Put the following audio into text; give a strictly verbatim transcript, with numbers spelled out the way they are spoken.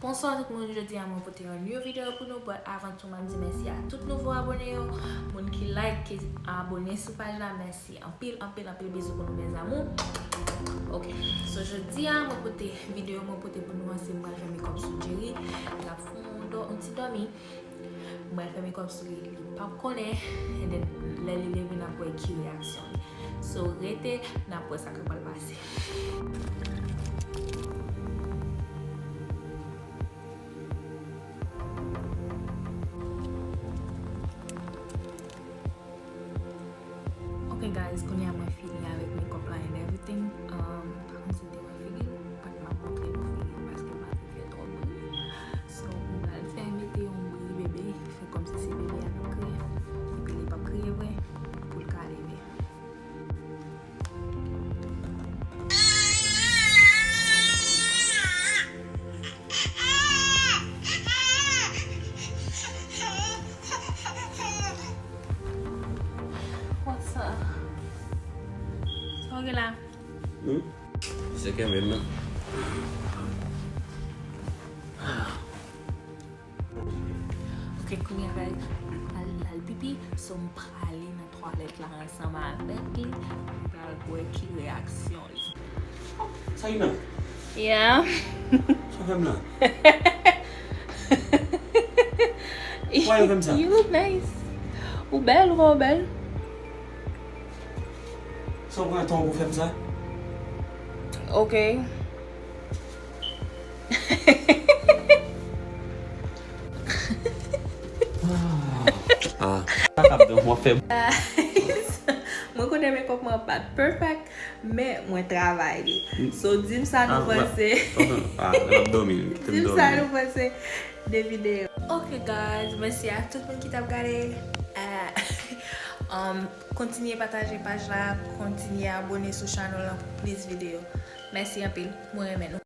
Bonswa tout moun, jodi a mwen pote yon new video pou nou, but avan tou m ap di mèsi a tout nouvo abone yo, moun ki like, ki abone sou paj la, mèsi anpil, anpil, anpil bizou pou nou, mes amours. Ok, so jodi a mwen pote video mwen pote pou nou an, se mwen fè makeup sou Jerry, l ap fè yon dò-, yon ti dòmi. Mwen fè makeup sou li, li p ap konnen, and then lè li leve n ap wè ki reyaksyon li. So rete, n ap wè sa k ap pral pase. Ok guys, kounye a mwen fini avèk makeup la and everything. Um, pa konn si w te wè figi m, but m ap montre nou figi m paske m pa vle fè twòp bri. So, m pral fè mete yon bri bebe, fè kòmsi se bebe a k ap kriye. Epi li p ap kriye vre, pou l ka leve. What's up? Sa w gen la? Hmm? Se kenbe m nan. Ok, kounye a guys, al, al pipi, so m prale nan twalèt la ansanm avèk li, m pral wè ki reyaksyon li. Saïna. Yeah. Sa w fè m la? Why you fè m sa? You look nice. Ou bèl, ou pa w bèl? Sa w pran tan pou fè m sa? Ok. Ah. Sa k ap dòmi w ap fè m. Mwen konnen makeup mwen pa t perfect, men mwen travay li. So, di m sa nou panse. Ah, l ap dòmi. Di m sa nou panse de videyo. Ok, guys, mèsi a tout moun ki t ap gade. Ah, um, kontinye pataje paj la, kontinye abone sou channel la pou plis videyo. Mèsi anpil, mwen renmen nou.